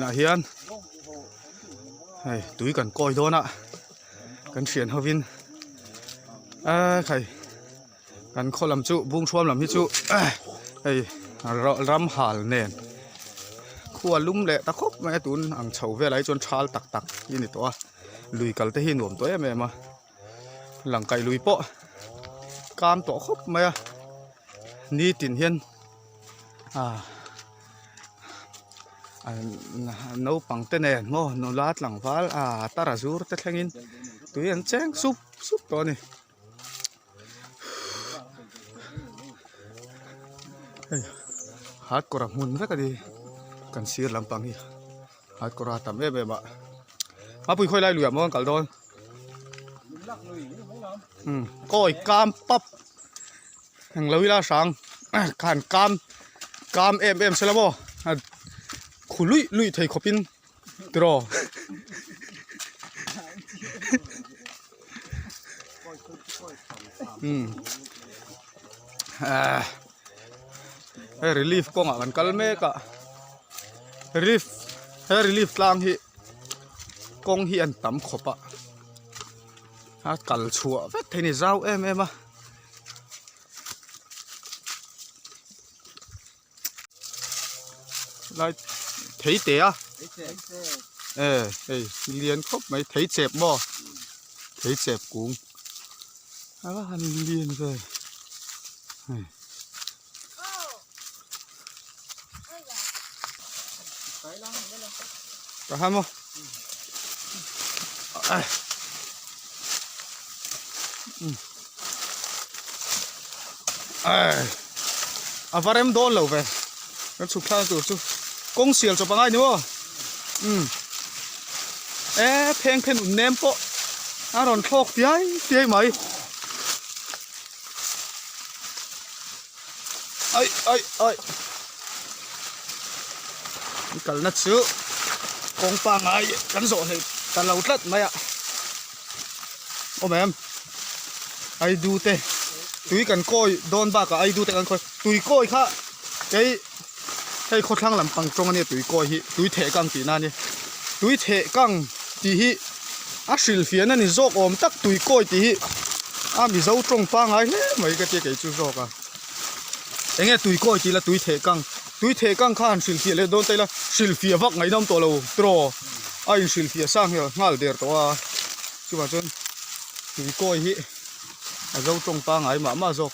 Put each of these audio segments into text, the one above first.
Tunah hian hei tui kan kawi dawn a kan thian hovin a khai kan khaw lam chu Bungthruam lam hi chu hei ram hal nen khua lum leh ta khawp mai a tun ang chho velah hi chuan thal tak tak hi a ni tawh a lui kal te hi nuam tawh em em a langkaih lui pawh kam tawh khawp mai a nitin hian ah naupang te nen maw nula tlangval ah tar a zur te thlengin tui an cheng sup sup tawh a ni hei hat kawr a hmun vek a ni kan sir lampang hi hat kawr a tam em em a mapui khawi lai luiah maw an kal dawn kawi kam pap englo ila hrang khan kam kam em em sela maw khu luih luih thei khawpin tiraw ah hei relief kawngah kan kal mek a relief he relief tlang hi kawng hi an tam khawp a a kal chhuah vek thei a ni zau em em a. Lai thei te a e hei lian khawp mai thei chep maw thei chep kung a va han lian ve hei. Ka han maw A va rem dawn lo ve kan chhuk thlang tur chu kawng sial chawp angai ni maw umm e pheng phen un nem pawh a rawn thlawk tiai tiai mai ai ai ai an kalna chu kawng pangai kan zawh hlei ta lo tlat mai a awm em aidu te tui kan kawi dawn bakah aidu te kan khawi tui kawi kha kei hei khawthlang lampang tawng ania tui kawi hi tui theh kang tihna ania tui theh kang tih hi a hrilhfiahna ni zawk awm tak tui kawi tih hi a mizo tawng pangai hle mai ka tia kei chu zawk a enge tui kawi tih la tui theh kang tui theh kang kha han hrilhfiah leh dawn ta ila hrilhfiah vak ngaihnawm tawh lo tiraw a inhrilhfiah sang hi nghal der tawh a chuvang chuan tui kawi hi a zo tawng pangai mah mah zawk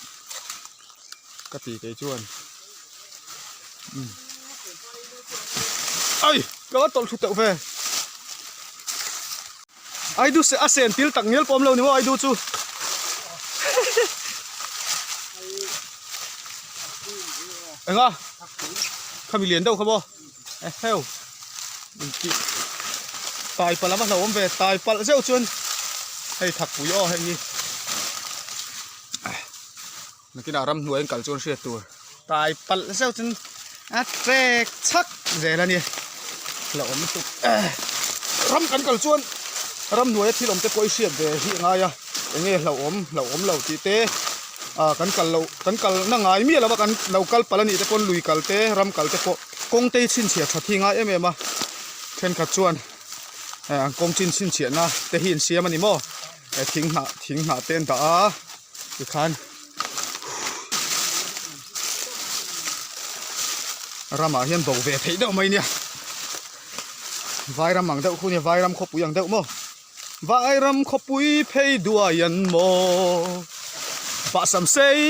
ka ti kei chuan umm ai ka va tawlh thlu teuh ve aidu se a sen til tak ngial pawh awm lo ni maw aidu chu enga khami lian deuh kha maw eheu intih tai palh a va hlauhawm ve tai palh zeuh chuan hei thakpui aw hei hi. Nakinah ramhnuai an kal chuan hriat tur tai palh zeuh chuan a trek chhak zel a ni hlauhawm lutuk ram kan kal chuan ramhnuaia thil awm te pawh i hriat ve hi a ngai a eng nge hlauhawm hlauhawm lo tih te ah kan kal loh kan kal na ngai miah lo a kan lo kal palh a nih te pawn lui kal te ram kal te pawh kawng te hi chhinchhiah that hi a ngai em em a thenkhat chuan an kawng chin chhinchhiahna te hi an siam a ni maw thing hnah thing hnah te an dah a. Tikhan ramah hian bo ve theih deuh mai nia vairam ang deuh khu nia vairam khawpui ang deuh maw vairam khawpui phei duai an maw pahsam sei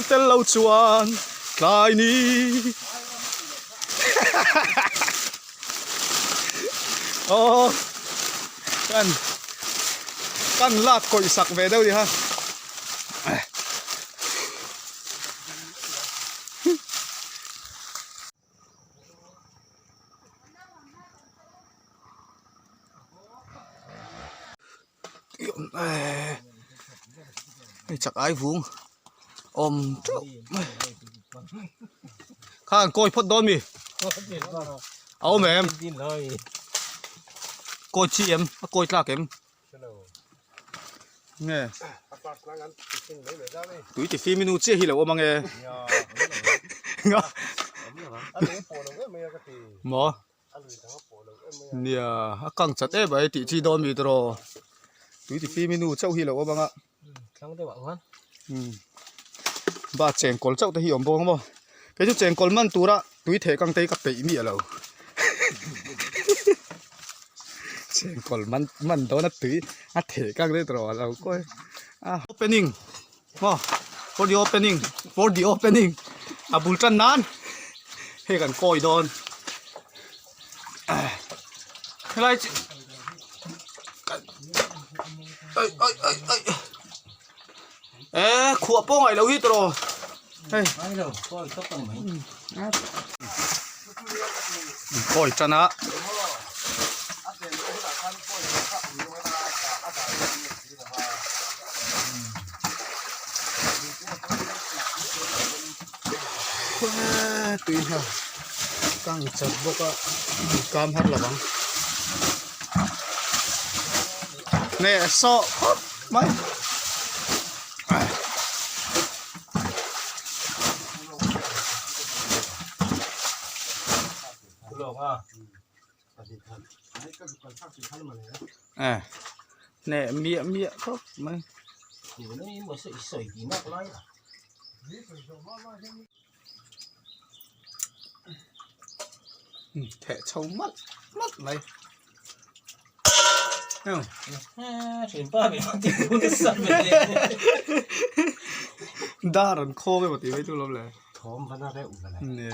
tel lo chuan tlai ni aw kan kan lak kawih sak ve deuh ni ha hei chak ai vung awm teuh mai kha an kawi phawt dawn mi a awm em kawi chi em a kawi tlak em nge tui ti fim inu chiah hi lo awm ange maw. Nia a kang chat em mai tih chi dawn mi tawh tui ti fim i nu chauh hi a lo awm ang a ba chengkawl chauh te hi a awm bawk ang maw kei chu chengkawl man tura tui theh kang te hi ka peih miah lo chengkawl man man dawn a tui a theh kang te tawh a lo kawi a opening maw for the opening for the opening a bul tan nan hei kan kawi dawn helai chu ai ai ai ai e khuah pawh ngaih loh hi tawh hei kawi tan a. Tui hna kang chat bawk a kam har lo ang nge sawh khawp mai. Nè miah miah khawp mai. Theh chho malh malh mai. Dar an khawng emaw tih mai chu lawm le. Nè.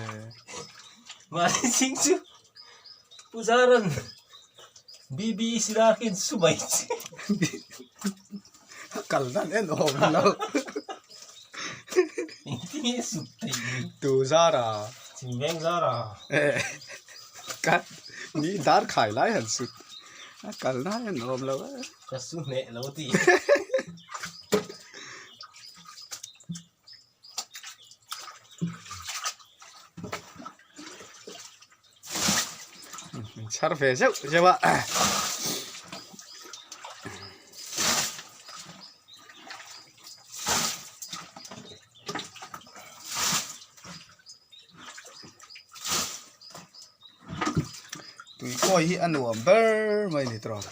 Pu Zaran BB Sirakin sumai chi. Kal dan en awm lo. Engtin nge sut thei ni? Tu Zara. Chimveng Zara. Eh ka ni dar khai lai han sut. A kal dan en awm lo. Ka su hneh lo ti. Chhar ve zeuh zeuh a. Tui kawi hi a nuam ber mai a ni tawh.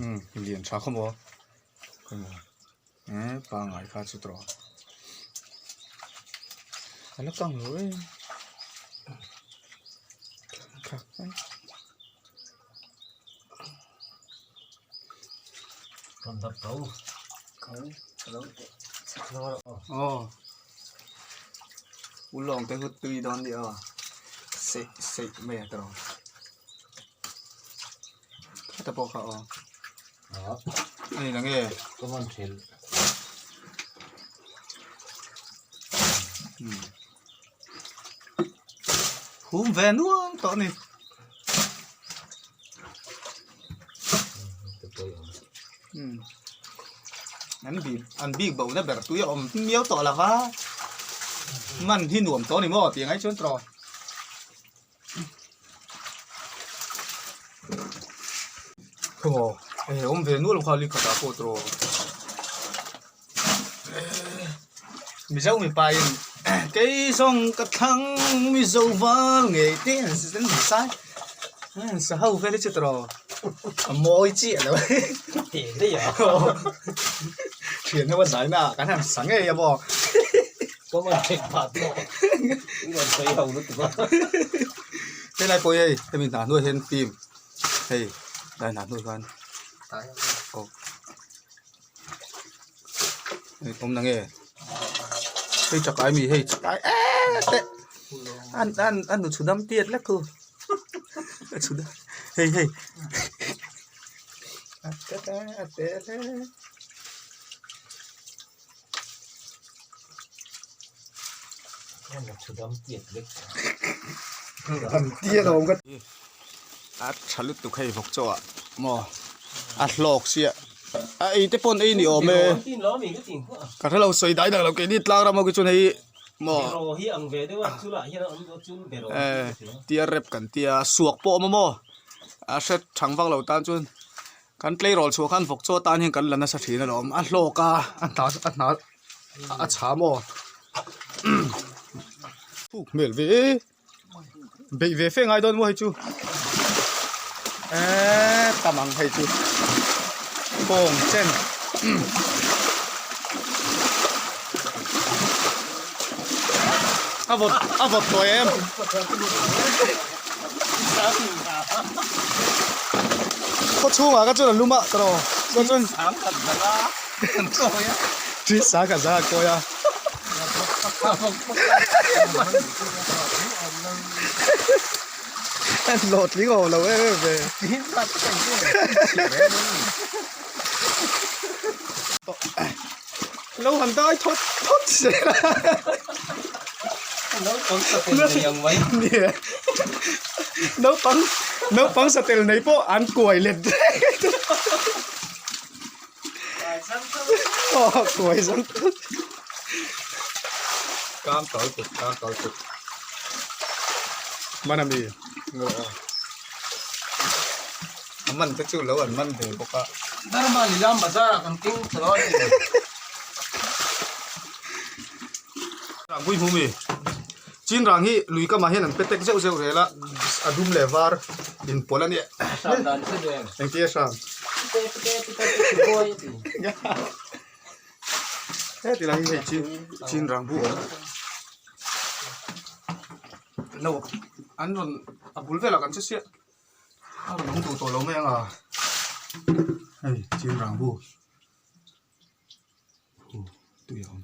Umm lian tha khaw maw. Eh pangai kha chu tawh a la kang lo em kha mai rawn dap tho aw ulawng te hut tui dawn nia seih seih mai a tawh Heta pawh kha aw. A ni nge? Ka man thin. Hmm. Hum ve nual tawh ni. Hmm. An bi an bik bo na ber tui a awm miau tawh lova. Man hi nuam tawh ni maw tih ngai chuan tawh. Khaw hei awm ve nual kha li khatah pawh tawh Mizo mipa in kei zawng ka thlang Mizo val ngei te an sai sa ho vel hi chu tawh a mawi chiah lo thian ho a zai na ah kan han sa ngei a maw. Helai pawh hi hei hemi hna hnuai hian team hei helai hna hnuai khan aw hei awm na nge hei chakai mi hei chakai eee teh an an a nu chhudam tiat lek thu a chhudam hei hei a te a te hle. A tha lutuk hei vawk chaw ah maw a hlawk sia a ei te pawn ei ni awm e ka hrelo sawi dai dak lo keini tlang ram ho khi chuan hei maw eh tia rep kan tia suak pawh a awm a maw a hre thang vak lo tan chuan. Kan tleirawl chhuah khan vawk chaw tan hian kan la nasa thin alawm a hlawk a a hna a hna a chham aw thuk hmel ve e. Beih ve fe ngai dawn maw hei chu. Eee tam ang hei chu. Kawng chen. A vawt a vawt tawh em. Khaw chhungah ka chuan a lum a ka rawh. Chuan chuan. Tui sang khat zanga kawi a. Lawh tling awm lo em em ve. Lo han dai thawt thawt zel a. Naupang satel nei ang mai. Nia. Naupang naupang satel nei pawh an kuai let reng. Aw kuai zang thawt. Kam tawl tut kam tawl tut. Mana mi. A man te chu lo an man ve bawk a. Burma Lilam Bazar ah kan keng ta lo a ni. Rangpui hmu mi. Chin rang hi lui kamah hian an pe tek zeuh zeuh rel a, a dum leh var inpawlh a nia. Hram dan che nen. Engtia hram? Pite pite pite pite boy a ti. Heti lai hi hei chin chin rang bu awm. Lo an rawn a bul velah kan che siah. A rawn awm duh tawh lo mai ang a. Hei chin rang bu. Khu tui a awm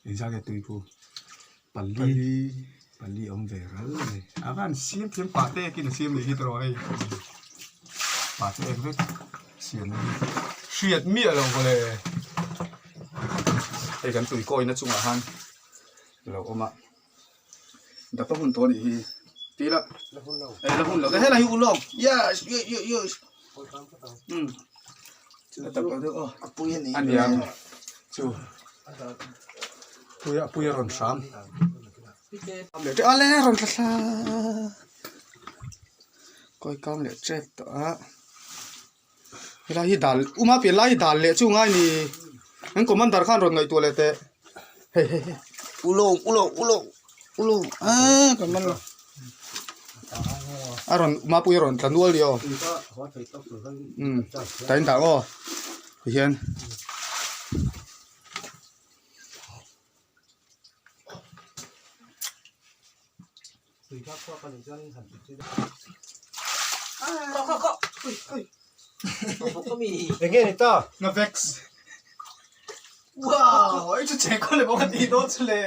engzah nge tui khu pali pali a awm ve ral mai a van siam thiam pah te ekin a siam leh hi tawh hei pah te ek vek siam na hi hriat miah loh mawle hei kan tui kawina chungah khan a lo awm a dapa hun tawh a nih hi tih lah la hun lo helai hi ulawng yes yes yes umm. A ni ang chu pui a pui a rawn hram a le rawn thla thla kawi kang leh tep tawh a helai hi dal uma pian lai hi dal leh chu ngai ni an commander khan rawn ngaihtuah leh teh hei hei hei ulawng ulawng ulawng ulawng aaa kan man lo. A rawn mapui a rawn tla nual ni aw umm ta in dah aw tihian Enge ni ta? Na vex wow ei chu che khaw le bawk a tih dawn chu le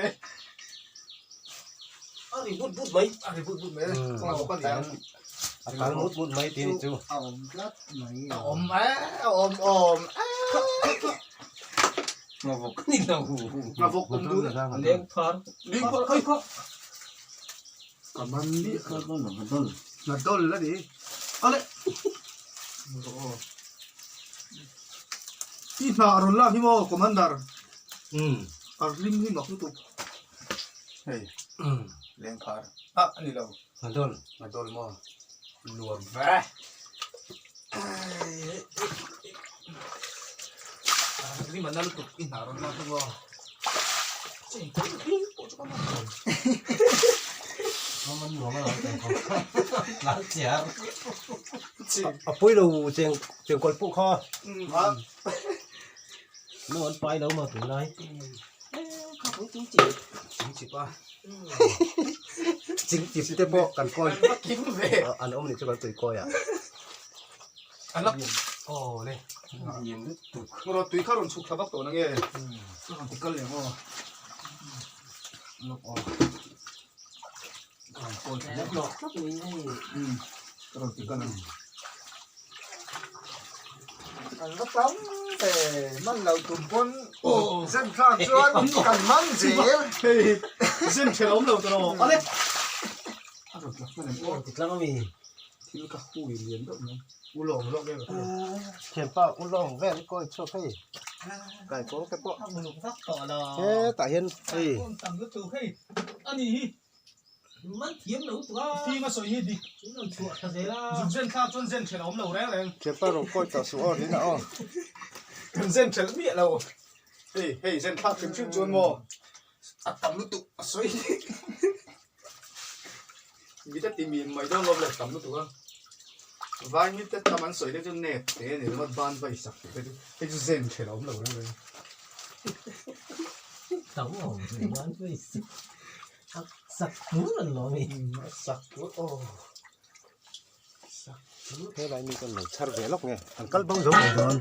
A ri but but mai. A ri but but mai a bawk a ni ang. A tal mut mut mai tih ni chu. A awm tlat mai. A awm e a awm awm e. Ngavawk ni lo. Ngavawk awm dun. Leng phar. Leng phar khai kha. Ka man ni. Na dol a ni. Ale. I hna rawn lak hi maw commander. A rim hi mak lutuk. Hei leng phar ah a ni lo. Ngadawl. Ngadawl maw nuam ve. Rim a na lutuk i hna rawn lak hi maw. A pawi lo cheng cheng kawl pawh kha no an pai lo ma tunlai ching chip te pawh kan kawi an awm ni chu kan tui kawi ah Aw le Rawh tui kha rawn chhuk thla vak tawh nange rawn ti kal leh maw lawk aw rawn kawi thla vak tawh rawn ti kal ang Kan va tam ve man lo tum pawn zen thlak chuan kan man zel hei zen ṭhelh awm lo tawh ale a rawn tla hman em aw ti tlang ami thil ka hui lian deuh mai. Ulawng lawk em ka Thianpa ulawng vel i kawi chhuak hei kai kawng te pawh hetah hian hei tam lutuk hei ani hi man thiam lo tuk a fim a sawi hi dik rawn chhuah tha zel a zuk zen thlak chuan zen ṭhelh a awm lo reng reng Thianpa rawn kawi tawh suh aw rin a aw kan zen ṭhelh miah lo hei hei zen thlak hrim hrim chuan maw a tam lutuk a sawi hi. Mit a ti mim mai dawn lawm le tam lutuk a. Vai mit te tam an sawi te chu net te a ni ringawt ban vai sak tih te chu hei chu zen ṭhelh a awm lo reng reng. Tam a awm lo ban vai sak a sak tur an lo a mi. A sak tur aw sak tur. Helai mi kan lo chhar ve lawk nge an kal bo zo mai dawn.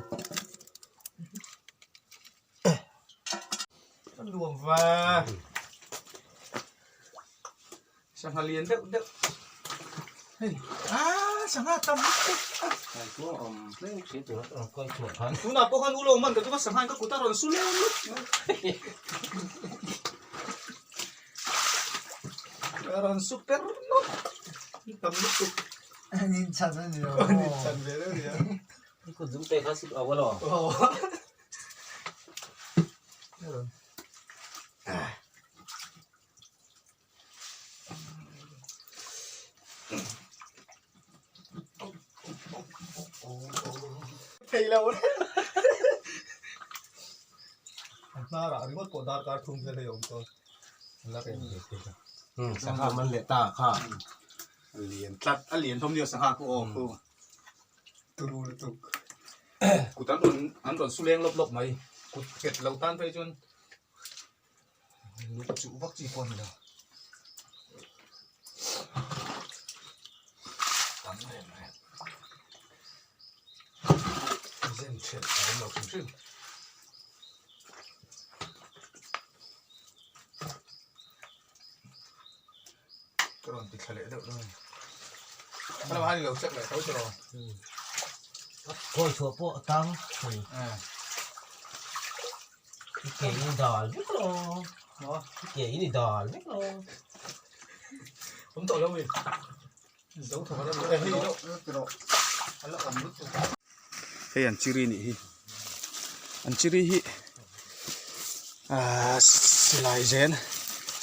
A nuam va. Sangha lian deuh deuh. Hei ah sangha tam lutuk a. Tunah pawh khan ulawng man ka tum a sangha in ka kut a rawn su lem lutuk. A rawn su per nawk. Tam lutuk. An inchan a ni lo. An inchan ve deuh a nia. Kut zum te kha su a lo. Thei lo An hnar ah ringawt pawh darkar thum vel hei a awm tawh a la reng ve thei a. Sangha man leh ta kha. A lian tlat a lian thawm nia sangha khu aw khu. Turu lutuk. Kut an rawn an rawn su leng lawp lawp mai. Kut nghet lo tan phei chuan Lu chuh vak chi pawh a ni lo. Tam rem rem. Zen ṭhelh a awm lo hrim hrim. Ka rawn ti thla leh deuh dawn a ni. Ka lamah hian i lo check leh tho tawh. Kawi chhuah pawh a tang thei. I ke in dal vek lo. I ke in i dal vek lo. Awm tawh lo mi. Zo tho a la hei lo. A la awm lutuk. Hei an chiri nih hi. An chiri hi ah silai zen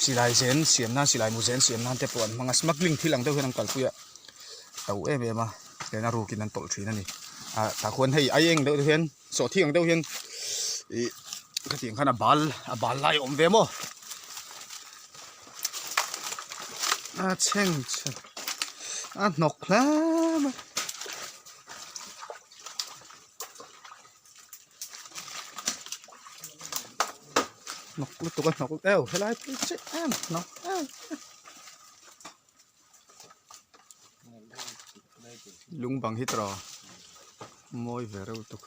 silai zen siam nan silai mu zen siam nan te pawh an hmang a smuggling thil ang deuh hian an kalpui a to em em a tihian a rukin an tawlh thin a ni ah tah khuan hei ai eng deuh te hian Sawhthing ang deuh hian ih khatiang khan a bal a bal lai a awm ve maw a chheng chhe a hnawk hle mai. Hnawk lutuk a hnawk eu helai phei chu em hnawk em. Lung bang hi tawh mawi ve reuh lutuk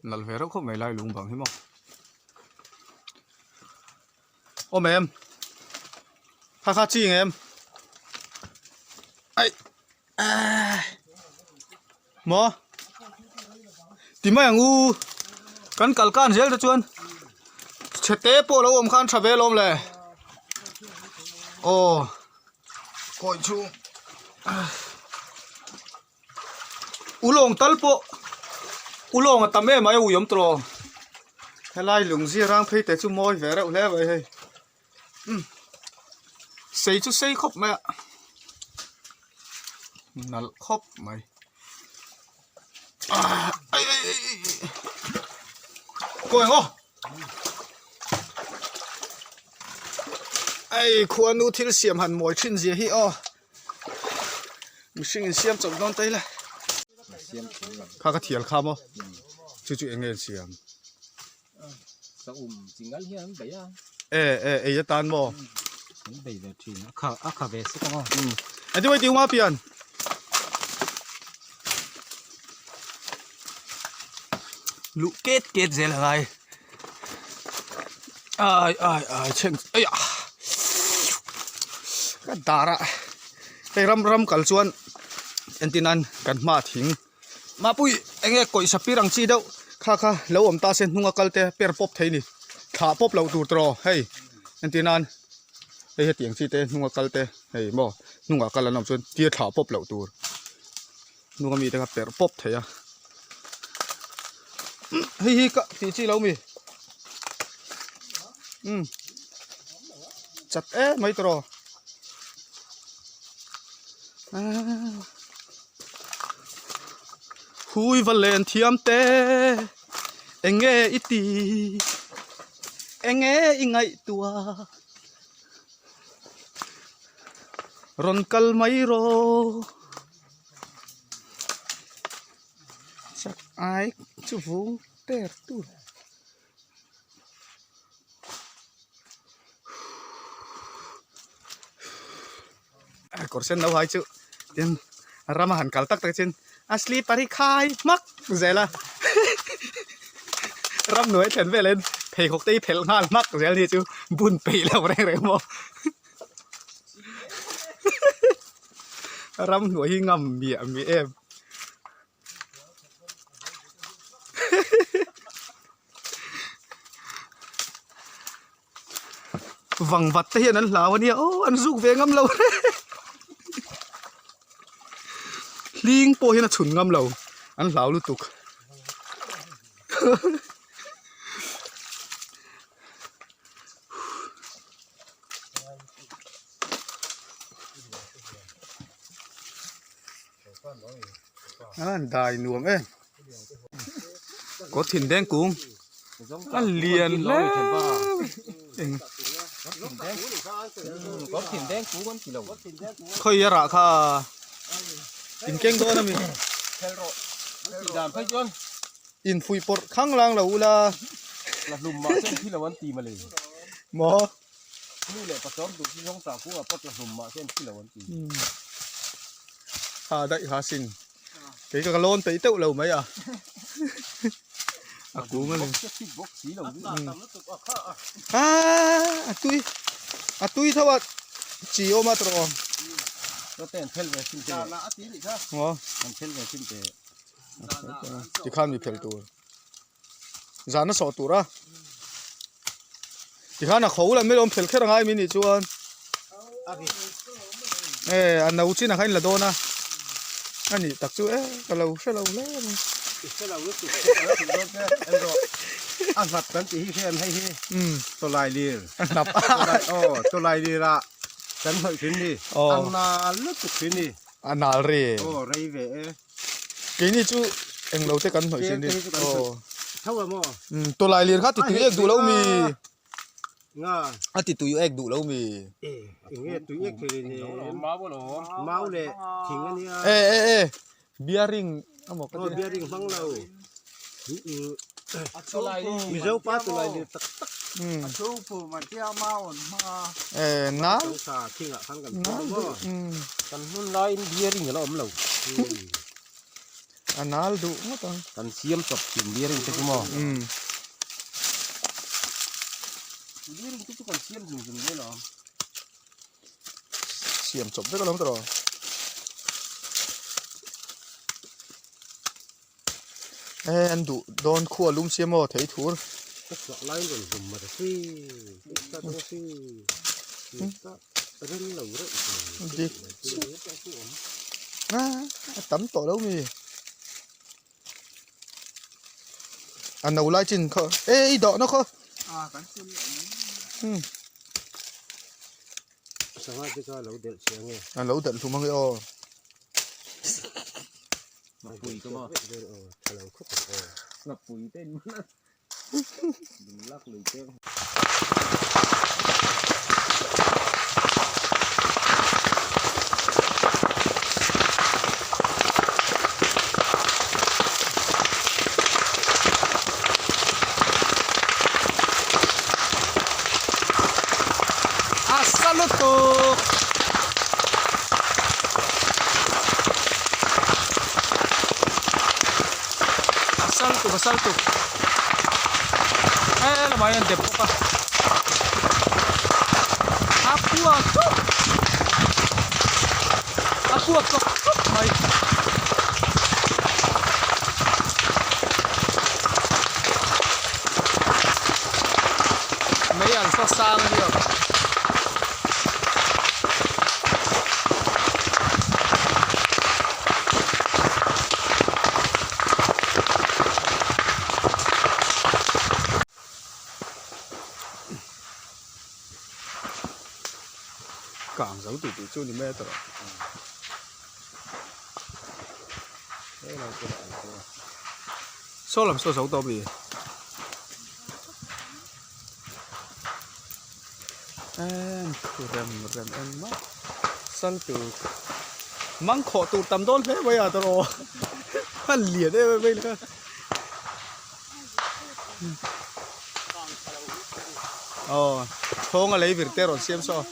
nalh ve reuh khawp mai lai lung bang hi maw awm em kha kha chi ang em aih. Maw? Ti mai ang u. Kan kal kan zel te chuan chhe te pawh lo awm khan tha ve lawm le. Aw kawi chhung ulawng tal pawh ulawng a tam em mai a ui awm tawh. Helai lung zir rang phei te chu mawi ve reuh hle mai hei. Umm sei chu sei khawp mai a nalh khawp mai ah ai ai ai ai kawi ang aw ai khuanu thil siam han mawi thin zia hi aw mihring in siam chawp dawn ta ila kha ka thial kha maw chu chu eng nge an siam. Sa um chi ngal hian an bei a. E e ei atan maw? An bei ve thin a kha a kha ve suk ang aw. Um. Ati wai tiuma pian. Lu ket ket zel angai. Ai ai ai chheng ai a. Ka dara. Hei ram ram kal chuan entinan kan hma thing Mapui eng nge kawih sapir ang chi deuh kha kha lo awm ta se hnunga kal te per pawp thei ni thlah pawp loh tur tawh hei entir nan hei hetiang chi te hnunga kal te hei maw hnungah kal an awm chuan tir thlah pawp loh tur hnunga mi te kha per pawp thei a hei hi ka tih chi lo mi um chat em mai tawh ah. Hui va len thiam te enge i ti enge i ngaihtuah rawn kal mai rawh chak ai chu vung ter tur. Kawr sen lo hai chu tin rama han kal tak tak chin a slipper hi khai hmak zel a ramhnuai thlen velin pheikhawk te hi phelh nghal hmak zel ni chu bun peih lo reng reng maw ramhnuai hi ngam miah miah em. Vangvat te hian an hlau ania aw an zuk ve ngam lo hling pawh hian a chhun ngam lo an hlau lutuk. An dai nuam em kawr thin deng kung a lian hle eng khawi a rah kha in keng dawn a mi in fuih pawrh khang lang lo ula maw. Ha daih ha sin kei ka lawn peih teuh lo mai a a kung a ni a a tui a tui tho a chi awm a tawh aw tikhan mi phel tur. Zan a sawh tur a tikhan a kho la mai lawm phel kher angai mai nih chuan e a no chin ah khan in la dawn a a nih tak chu e ka lo hre lo hle mai. A hnap kan tih hi hriat hei hi tawlai lir a hnap aw tawlai lir ah kan hnawih thin ni a nal lutuk thin ni a nal ri aw rei ve e. Keini chu englo te kan hnawih thin aw tawlai lir kha ti tui ek duh lo mi a ti tui ek duh lo mi e e e bearing emaw ka ti bearing hmang lo mizo pa tawlai lir tak tak e nal kan hun laiin bearing a la awm lo. A nal duh ngawt ang. Kan siam chawp thin bearing te chu maw. Bearing te chu kan siam zung zung zel ang. Siam chawp vek alawm tawh. E an duh dawn khua lum sia maw thei thur. Ka chhuah laiin rawn hlum mat a si. Ta ta si. Ta rem lo reuh Dik a a tam tawh lo mi. A no lai chin khaw e i dawh na khaw. A kan chul Hmm. Sangha te kha lo delh chiang e. A lo delh hlum ange aw. Ngapui ka maw? Tha lo khawp ang aw. Ngapui te in man a. Lung lak lui te. A sa lutuk. A sa lutuk a sa lutuk he lamah hian dep bawk a a puak chuk a puak chawk chawk mai. Mei an saw sang a ni awm. Kang zo tih tih chu ni mai a tawrh. Saw lam saw zo tawh mi. Em khu rem rem em mai sal tur mang khawh tur tam dawn hle mai a tawrh a lian em em mai le. Aw chhawng a lei vir te rawn siam saw.